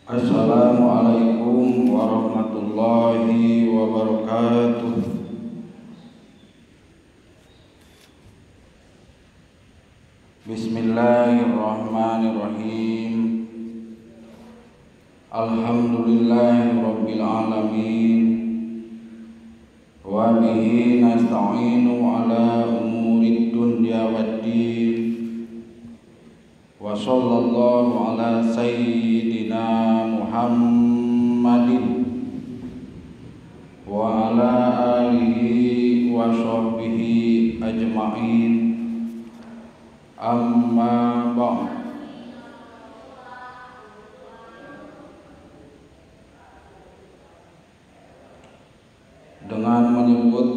Assalamualaikum warahmatullahi wabarakatuh. Bismillahirrahmanirrahim. Alhamdulillahi rabbil alamin. Wa bihi nasta'inu ala umurid dunya waddin. Wa sallallahu ala sayyidina Muhammadin wa ala alihi wa sahbihi ajma'in. Amma ba'd. Dengan menyebut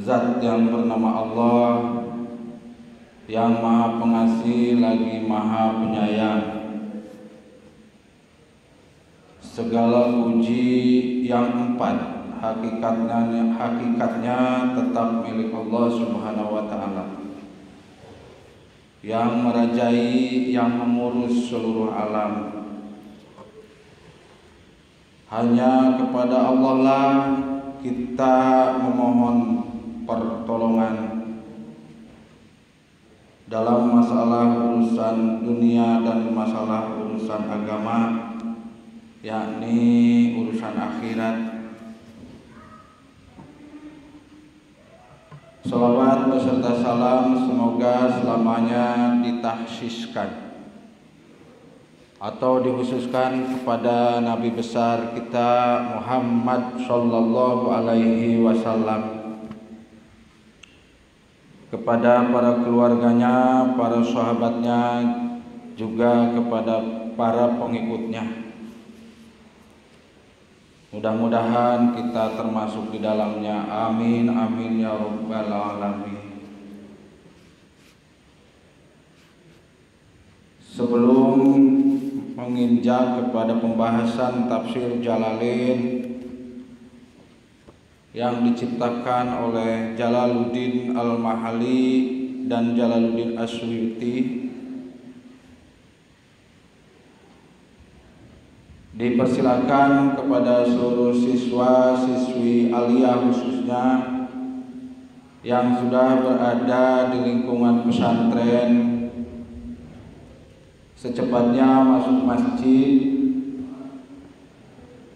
zat yang bernama Allah, yang Maha Pengasih lagi Maha Penyayang. Segala puji yang empat hakikatnya tetap milik Allah Subhanahu wa Ta'ala, yang merajai, yang mengurus seluruh alam. Hanya kepada Allah lah kita memohon pertolongan dalam masalah urusan dunia dan masalah urusan agama, yakni urusan akhirat. Salawat beserta salam semoga selamanya ditahsiskan atau dikhususkan kepada Nabi besar kita Muhammad Sallallahu Alaihi Wasallam, kepada para keluarganya, para sahabatnya, juga kepada para pengikutnya. Mudah-mudahan kita termasuk di dalamnya. Amin amin ya rabbal alamin. Sebelum menginjak kepada pembahasan tafsir Jalalain yang diciptakan oleh Jalaluddin Al-Mahalli dan Jalaluddin As-Suyuti, dipersilakan kepada seluruh siswa-siswi aliyah khususnya yang sudah berada di lingkungan pesantren secepatnya masuk masjid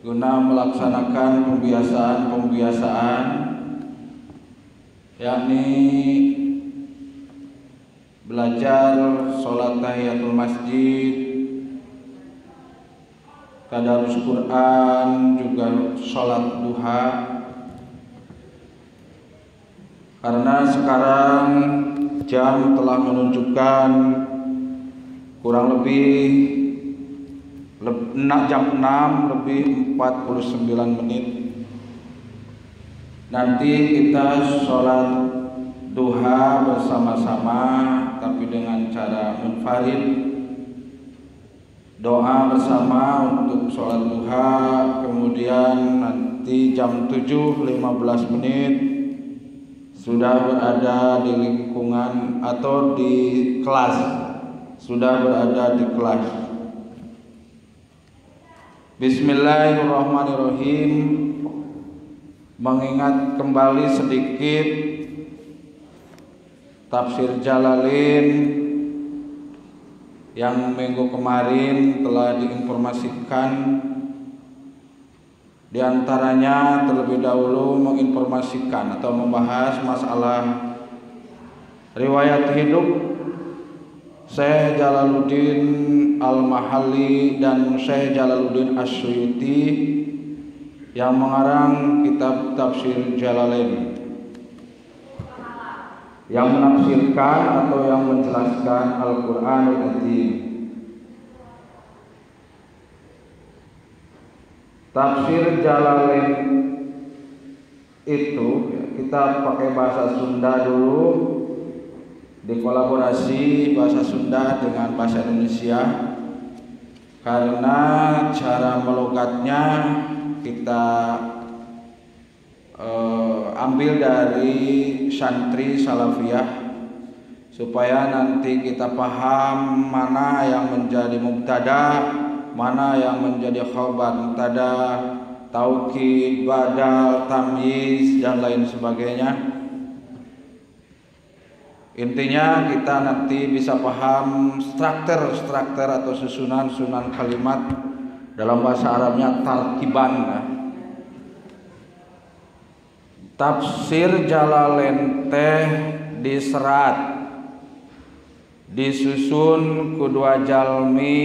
guna melaksanakan pembiasaan-pembiasaan, yakni belajar sholat tahiyatul masjid, tadarus Quran, juga sholat duha. Karena sekarang jam telah menunjukkan kurang lebih jam 6 lebih 49 menit. Nanti kita sholat duha bersama-sama, tapi dengan cara munfarid. Doa bersama untuk sholat duha, kemudian nanti jam 7.15 menit sudah berada di lingkungan atau di kelas. Sudah berada di kelas. Bismillahirrahmanirrahim. Mengingat kembali sedikit tafsir Jalalain yang minggu kemarin telah diinformasikan. Di antaranya terlebih dahulu menginformasikan atau membahas masalah riwayat hidup Syekh Jalaluddin Al-Mahalli dan Syekh Jalaluddin As-Suyuti yang mengarang kitab tafsir Jalalain, yang menafsirkan atau yang menjelaskan Al-Quranul Azim. Tafsir Jalalain itu kita pakai bahasa Sunda dulu, dikolaborasi bahasa Sunda dengan bahasa Indonesia, karena cara melogatnya kita ambil dari santri salafiyah supaya nanti kita paham mana yang menjadi mubtada, mana yang menjadi khobar mubtada, taukid, badal, tamyiz, dan lain sebagainya. Intinya kita nanti bisa paham struktur-struktur atau susunan-susunan kalimat dalam bahasa Arabnya tarkiban. Tafsir Jalalain teh diserat, disusun ku dua jalmi,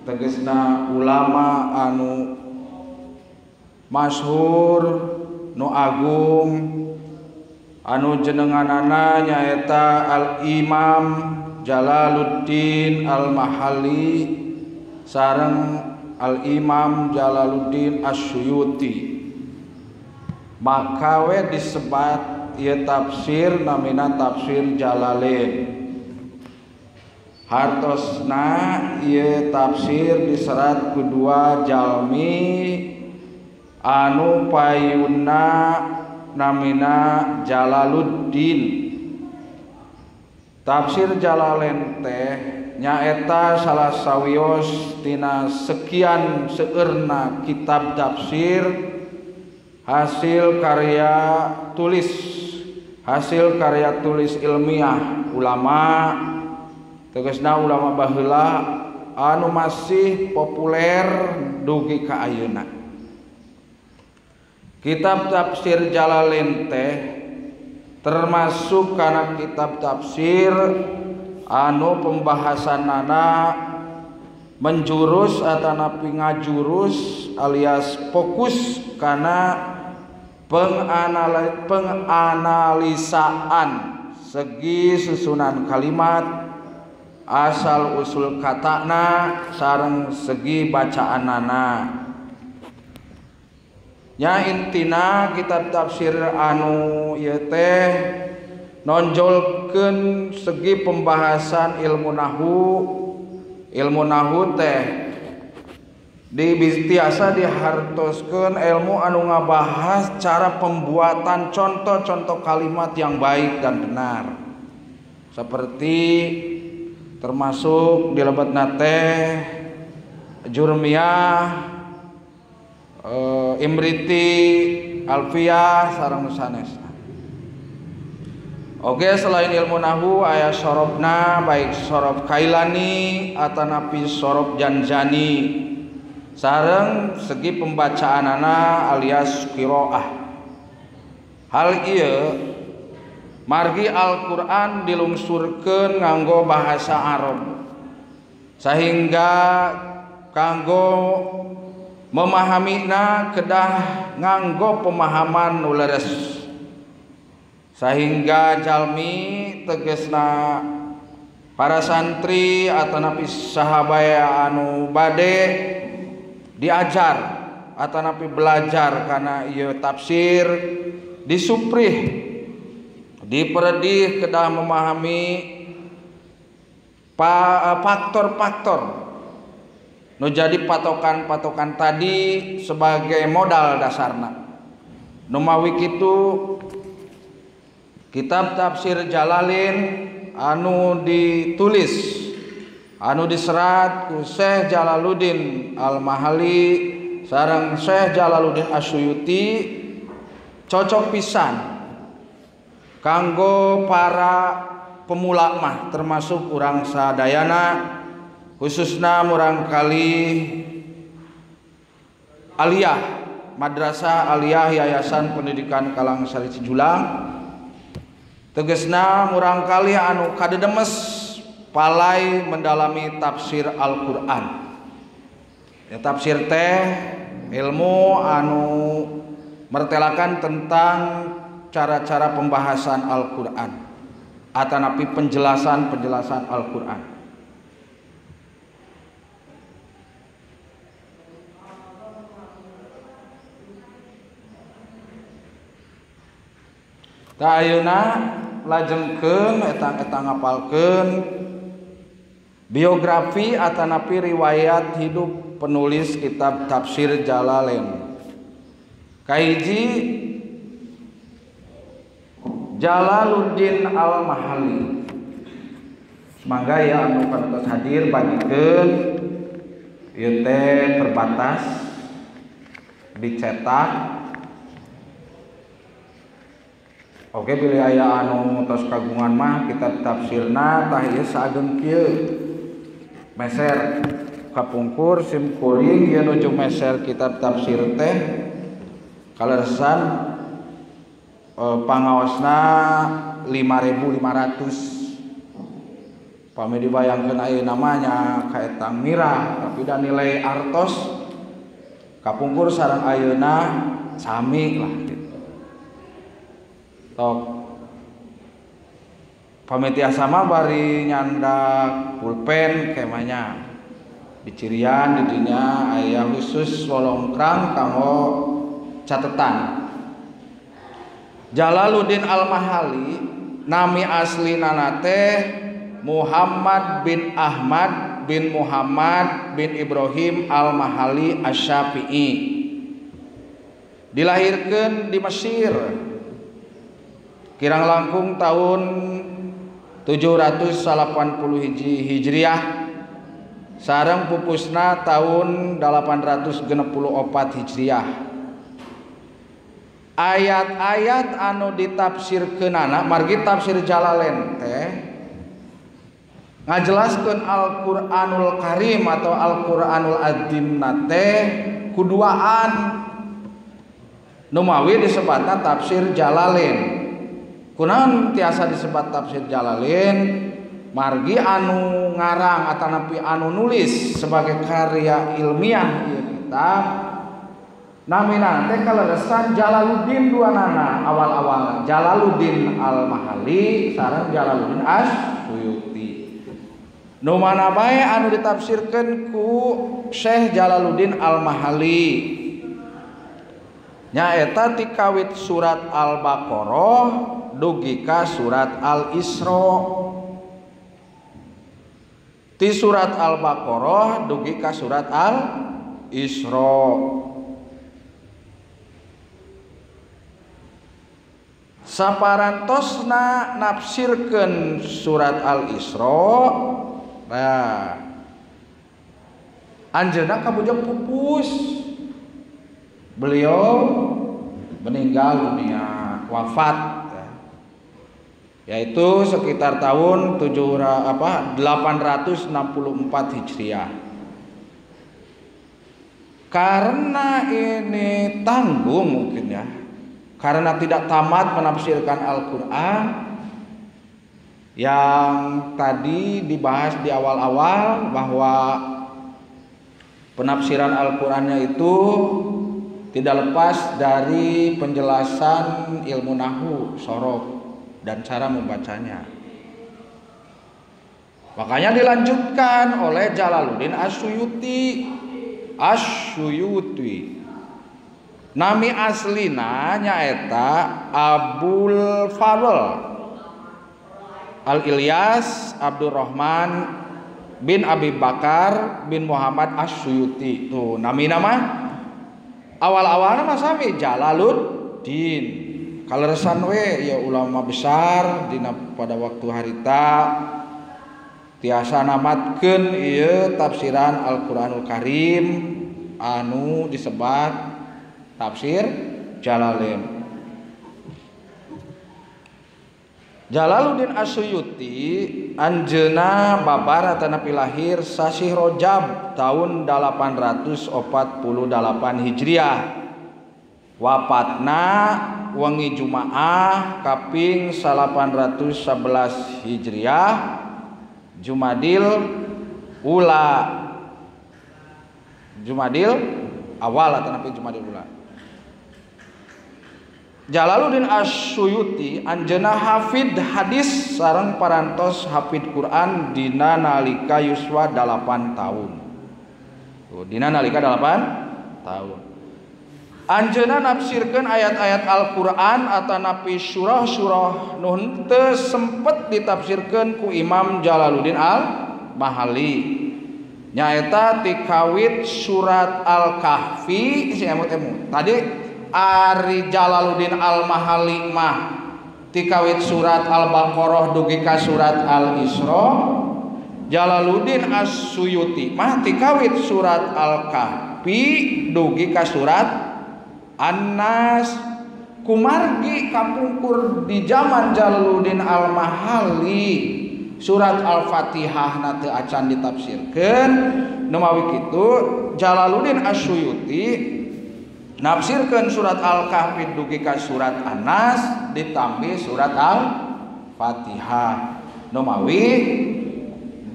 tegesna ulama anu masyhur nu agung anu jenenganana nyaeta Al-Imam Jalaluddin Al-Mahalli sareng Al-Imam Jalaluddin Asy-Suyuti. Maka we disebat ieu tafsir namina tafsir Jalalain. Hartosna ieu tafsir diserat ku dua jalmi anu payunna namina Jalaluddin. Tafsir Jalalain teh nyaeta salah sawios tina sekian seueurna kitab tafsir hasil karya tulis ilmiah ulama, tegasna ulama baheula anu masih populer dugi ka ayeuna. Kitab tafsir Jalalain teh termasuk kana kitab tafsir anu pembahasanana menjurus atanapi ngajurus alias fokus kana penganalisaan segi susunan kalimat, asal usul katana sareng segi bacaanana. Nya intina kitab tafsir anu ieu teh nonjolkeun segi pembahasan ilmu nahu. Ilmu nahu teh tiasa dihartoskeun ilmu anu ngabahas cara pembuatan contoh-contoh kalimat yang baik dan benar, seperti termasuk di lebetna teh Jurmiyah, Imriti, Alfiyah, sareng sanesna. Oke, selain ilmu nahu aya sorobna, baik sorob Kailani atanapi sorob Janjani, sareng segi pembacaanana alias qiraah. Hal ieu margi Al-Qur'an dilungsurkeun nganggo bahasa Arab, sehingga kanggo memahamina kedah nganggo pemahaman nu leres, sehingga jalmi tegesna para santri atanapi sahabaya anu bade diajar atanapi belajar karena ieu tafsir disuprih diperedih kedah memahami faktor-faktor nu jadi patokan-patokan tadi sebagai modal dasarna. Nu mawi kitu kitab tafsir Jalalain anu ditulis anu diserat ku Syekh Jalaluddin Al-Mahalli sareng Syekh Jalaluddin Asy-Suyuti cocok pisan kanggo para pemula mah, termasuk urang sadayana, khususna murangkali Aliyah, Madrasah Aliyah Yayasan Pendidikan Kalangsari Cijulang. Tegesna murangkali anu kadedemes palai mendalami tafsir Al-Qur'an. Ya, tafsir teh ilmu anu mertelakan tentang cara-cara pembahasan Al-Qur'an atanapi penjelasan-penjelasan Al-Qur'an. Tah ayeuna lajengkeun eta ngapalkeun biografi atanapi riwayat hidup penulis kitab tafsir Jalalain. Kahiji Jalaluddin Al-Mahalli. Semangga ya anu parantos hadir bagikeun Ieu teh terbatas dicetak. Oke, bilih aya anu tos kagungan mah kitab tafsirna tah ieu saageng kieu. Meser kapungkur sim kuring ieu nuju meser kitab tafsir teh kaleresan pangaosna 5.500. Pami dibayangkeun ayeuna mah nya kaetang mirah, tapi da nilai artos kapungkur sareng ayeuna sami lah gitu. Tok pami tiasa mah bari nyandak pulpen kemanya dicirian di dinya aya khusus wolongkrang kanggo catetan. Jalaluddin Al-Mahali nami aslinana teh Muhammad bin Ahmad bin Muhammad bin Ibrahim Al-Mahali Asy-Syafi'i. Dilahirkan di Mesir kirang langkung tahun 780 Hijriah sareng pupusna tahun 864 Hijriah. Ayat-ayat anu ditafsirkeunana margi tafsir Jalalain teh ngajelaskeun Al-Qur'anul Karim atau Al-Qur'anul Azim teh kuduaan numawi disebatna tafsir Jalalain. Kunaon tiasa disebat tafsir Jalalain? Margi anu ngarang atanapi anu nulis sebagai karya ilmiah ieu kitab namina teh kaleresan Jalaluddin duanana awal-awalna Jalaluddin Al-Mahali sareng Jalaluddin As-Suyuti. Nu mana bae anu ditafsirkeun ku Syekh Jalaluddin Al-Mahali nyaeta ti kawit surat Al-Baqarah dugi ka surat Al-Isra. Ti surat Al-Baqarah dugi ka surat Al-Isra. Saparantosna nafsirkeun surat Al-Isra, nah anjeunna kabujeng pupus. Beliau meninggal dunia, wafat ya. Yaitu sekitar tahun 864 Hijriah. Karena ini tanggung mungkin ya, karena tidak tamat menafsirkan Al-Quran yang tadi dibahas di awal-awal bahwa penafsiran Al-Qurannya itu tidak lepas dari penjelasan ilmu nahwu, sorof, dan cara membacanya. Makanya dilanjutkan oleh Jalaluddin As-Suyuti. As-Suyuti nami aslina nyaeta Abul Fadl Al-Ilyas Abdurrahman bin Abi Bakar bin Muhammad As-Suyuti. Tuh nami nama awal-awalna mah sami Jalaluddin. Kaleresan we ya ulama besar dina pada waktu harita tiasa namatkeun ieu tafsiran Al-Qur'anul Karim anu disebat tafsir Jalalain. Jalaluddin As-Suyuti anjeunna babar atanapi lahir sasih Rajab tahun 848 Hijriah. Wafatna wengi Jumaah kaping 811 Hijriah Jumadil Ula. Jumadil awal atanapi Jumadil Ula. Jalaluddin As-Suyuti anjeunna hafid hadis sareng parantos hafid Quran dina nalika yuswa 8 tahun. Tuh, dina nalika 8 tahun. Anjeunna nafsirkeun ayat-ayat Al-Qur'an atanapi surah-surah nu henteu sempet ditafsirkeun ku Imam Jalaluddin Al-Mahali. Nyaeta ti kawit surat Al-Kahfi si emut-emut. Tadi Ari Jalaluddin Al-Mahali mah tikawit surat Al-Baqarah dugi ka surat Al-Isra. Jalaluddin As-Suyuti mah tikawit surat Al-Kahfi dugi ka surat An-Nas. Kumargi kapungkur di zaman Jalaluddin Al-Mahalli surat Al-Fatihah na teu acan ditafsirkeun. Nu mawi kitu Jalaluddin As-Suyuti nafsirkeun surat Al-Kahfi dugi ka surat An-Nas ditambih surat Al-Fatihah. Nu mawi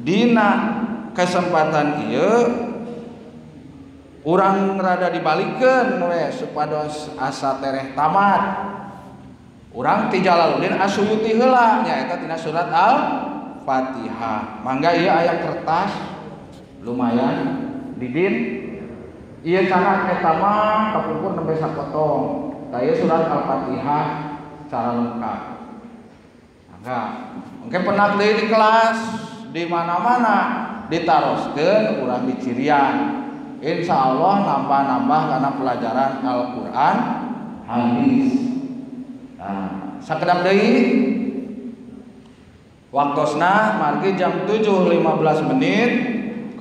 dina kesempatan ieu urang rada dibalikeun we supados asa tereh tamat. Urang ti Jalaluddin As-Suyuti heula nyaeta tina surat Al-Fatihah. Mangga ieu aya kertas lumayan didin ieu canak eta mah kapungkur nembe sapotong. Tah ieu surat Al-Fatihah cara lengkap. Mangga engke penak deui di kelas di mana-mana ditaroskeun urang dicirian. Insya Allah nambah-nambah karena pelajaran Al-Quran hadis. Nah, sakedap deui waktosna margi jam 7.15 menit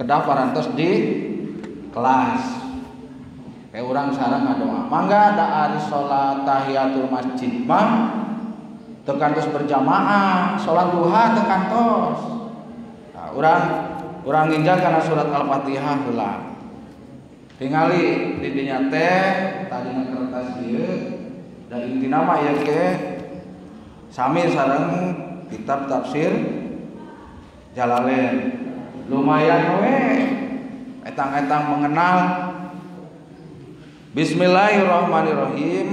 kedah parantos di kelas. Kayak urang sareng ngadoa. Mangga da ari salat tahiyatul masjid mah teu kantos berjamaah, salat duha teu kantos. Nah, urang nginjang kana surat Al-Fatihah heula. Tingali di dinya teh tadina kertas ieu da intina mah ieu ge sami sareng kitab tafsir Jalalain. Lumayan we etang-etang mengenal. Bismillahirrahmanirrahim.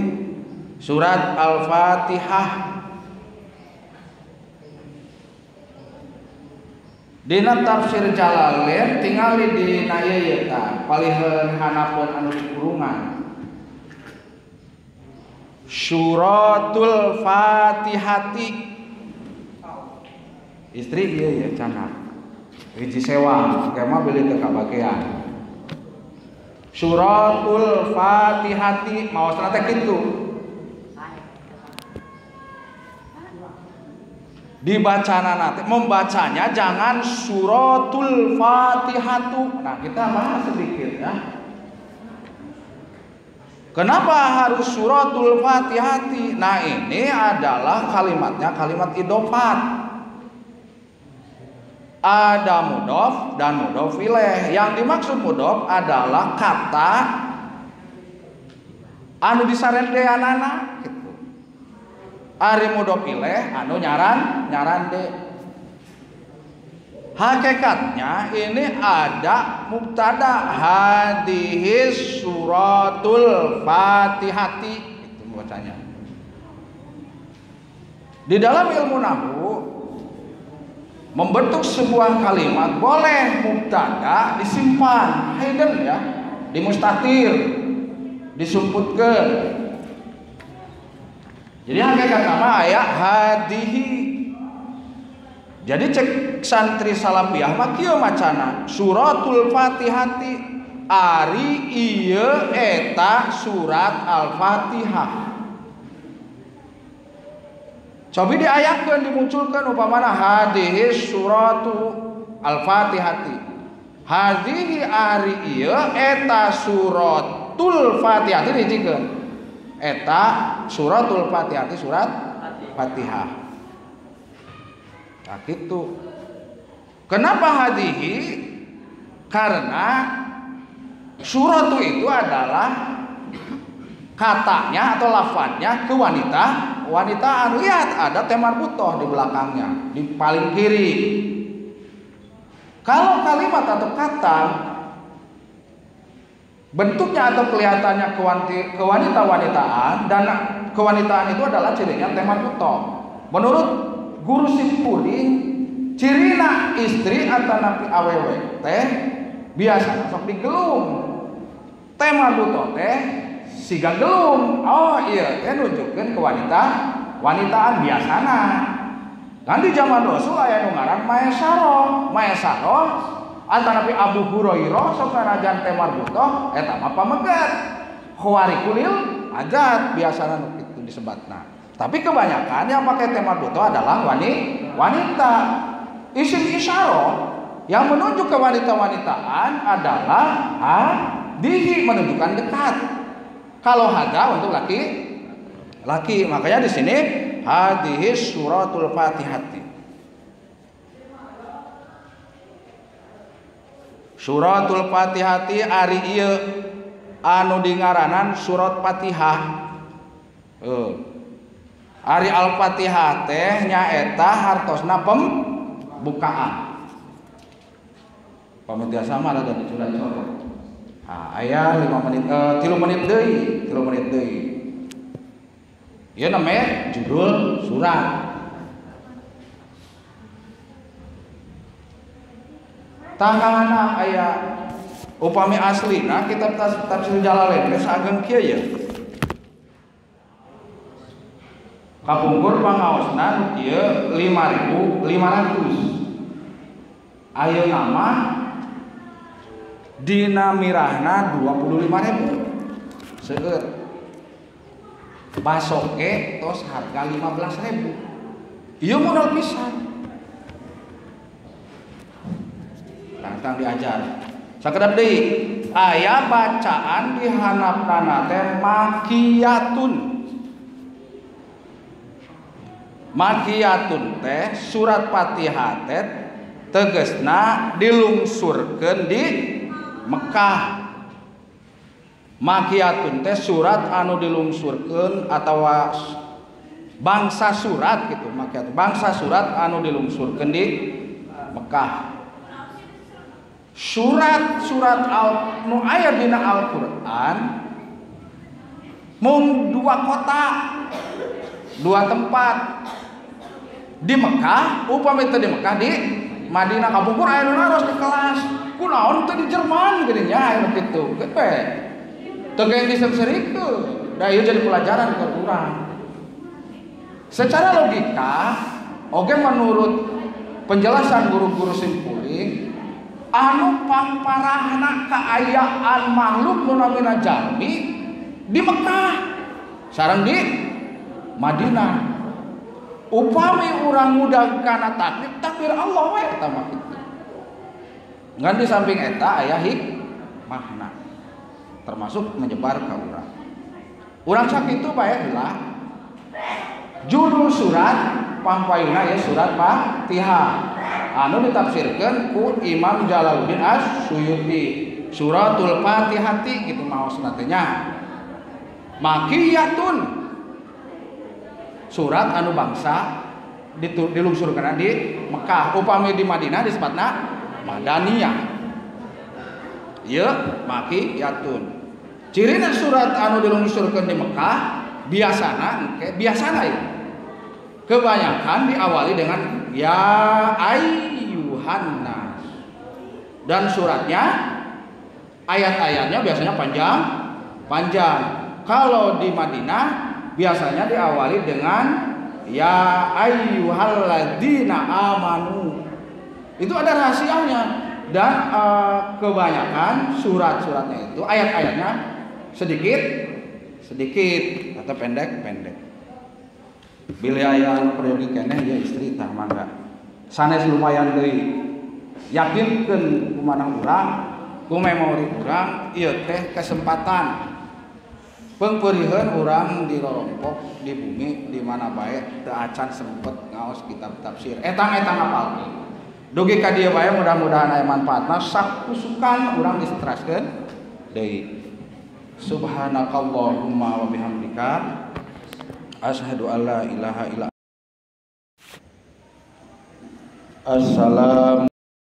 Surat Al-Fatihah. Dina tafsir Jalalain tingali dina ieu tah paliheun hanapeun anu dikurungan. Suratul Fatihati. Istri ieu ya canak. Hiji sewa, engke mah beli teu kabagean. Suratul Fatihati maosna teh kitu. Dibacana nanti membacanya jangan suratul Fatihatu. Nah, kita bahas sedikit ya. Kenapa harus suratul Fatihati? Nah, ini adalah kalimatnya kalimat idofat. Ada mudhof dan mudhof ilaih. Yang dimaksud mudhof adalah kata anu disarendeanana gitu. Ari mudhof ilaih anu nyarande. Hakikatnya ini ada mubtada hadihis suratul Fatihati itu bacanya. Di dalam ilmu nahwu membentuk sebuah kalimat boleh mubtada disimpan hidden ya, dimustatir, disumputkeun. Jadi hakikat nama ayat hadihi. Jadi cek santri salafiyah mah kieu macana suratul Fatihati ari ieu eta surat Al-Fatihah. Cobi diayakeun dimunculkeun upamana hadihi suratu Al-Fatihati. Hadihi ari ieu eta suratul Fatihati dihijikeun. Eta suratul Fatihati surat Fatihah. Nah, gitu. Kenapa hadihi? Karena suratu itu adalah katanya atau lafadznya ke wanita, wanitaan. Lihat ada temar butoh di belakangnya, di paling kiri. Kalau kalimat atau kata bentuknya atau kelihatannya kewanita-wanitaan, dan kewanitaan itu adalah cirinya temar butoh. Menurut guru simpuling, cirina istri atau napi awewe teh biasa sok digelung. Tema butoh teh siga gelung. Oh iya, teh nunjukkeun ke wanita, wanitaan biasana. Kan di zaman Rasul aya nu ngaran Maesaroh. Maesaroh antara Abu Hurairah sok sanajan teh marbutoh eta mah pamegat. Khawarikulil ajat biasana nu kitu disebatna. Tapi kebanyakan yang pakai teh marbutoh adalah wanita. Isim isyarah Yang menunjuk ke wanita-wanitaan adalah hadihi, menunjukkan dekat. Kalau hada untuk laki laki, makanya di sini hadihi suratul Fatihati. Suratul Fatihati ari ieu anu dingaranan surat Fatihah. Ari Al-Fatihah teh nyaeta hartosna pembukaan. Pamit biasa mah rada dicurat-coret. Ah, aya 5 menit 3 menit deui, 3 menit deui. Ieu namanya judul surat. Tanggalna aya upami aslina kitab tafsir Jalalain geus ageng kieu ya. Kapungkur pangaosna nu kieu 5.500. Ayeuna mah dina mirahna 25.000. Seueur. Basoke tos harga 15.000. Ieu modal pisan. Tantang diajar. Sakedap deui, aya bacaan di handapna teh makiyatun. Makiyatun teh surat Fatihah teh tegesna dilungsurkeun di Mekah. Makiyatun teh surat anu dilungsurkeun atawa bangsa surat gitu, makiyatun bangsa surat anu dilungsurkeun di Mekah. Surat-surat nu aya dina Al-Qur'an mung dua kota, dua tempat. Di Mekah, upami teu di Mekah di Madinah. Kapungkur aya nu naros di kelas, kunaon teu di Jerman geuning nya aya nu kitu. Geus teu geuning diseungseurikeun. Da ieu jadi pelajaran ke urang. Secara logika, oge menurut penjelasan guru-guru simpuling, anu pangparahna kaayaan makhluk nu namina jalmi di Mekah sareng di Madinah. Upami urang mudah kana takdir, takdir Allah we eta mah kitu. Ngan di samping eta aya hikmahna, termasuk menyebar ka urang. Urang sakitu bae heula. Judul surat pangpayuna ya surat Fatihah anu ditafsirkeun ku Imam Jalaluddin As-Suyuti. Suratul Fatihati gitu maosna teh nya. Makiyatun, surat anu bangsa dilungsurkeun di Mekah. Upami di Madinah disebutna Madaniyah. Ieu makiyatun. Cirina surat anu dilungsurkeun di Mekah biasana engke biasana ieu kebanyakan diawali dengan ya ayyuhan nas. Dan suratnya ayat-ayatnya biasanya panjang panjang. Kalau di Madinah biasanya diawali dengan ya ayyuhalladzina amanu. Itu ada rahasianya. Dan kebanyakan surat-suratnya itu ayat-ayatnya sedikit sedikit atau pendek-pendek. Bilih aya anu peryogi keneh ya istri tah mangga. Sanes lumayan deui. Yakinkeun kumanah urang, ku memori urang ieu teh kesempatan. Pengpeuriheun urang di rorompok, di bumi, di mana bae teu acan sempet ngaos kitab tafsir. Etang-etang apalkeun. Dugi ka dieu bae mudah-mudahan aya manfaatna sakusukan urang distraskeun deui. Subhanakallahumma wa bihamdika asyhadu alla ilaha illa. Assalam.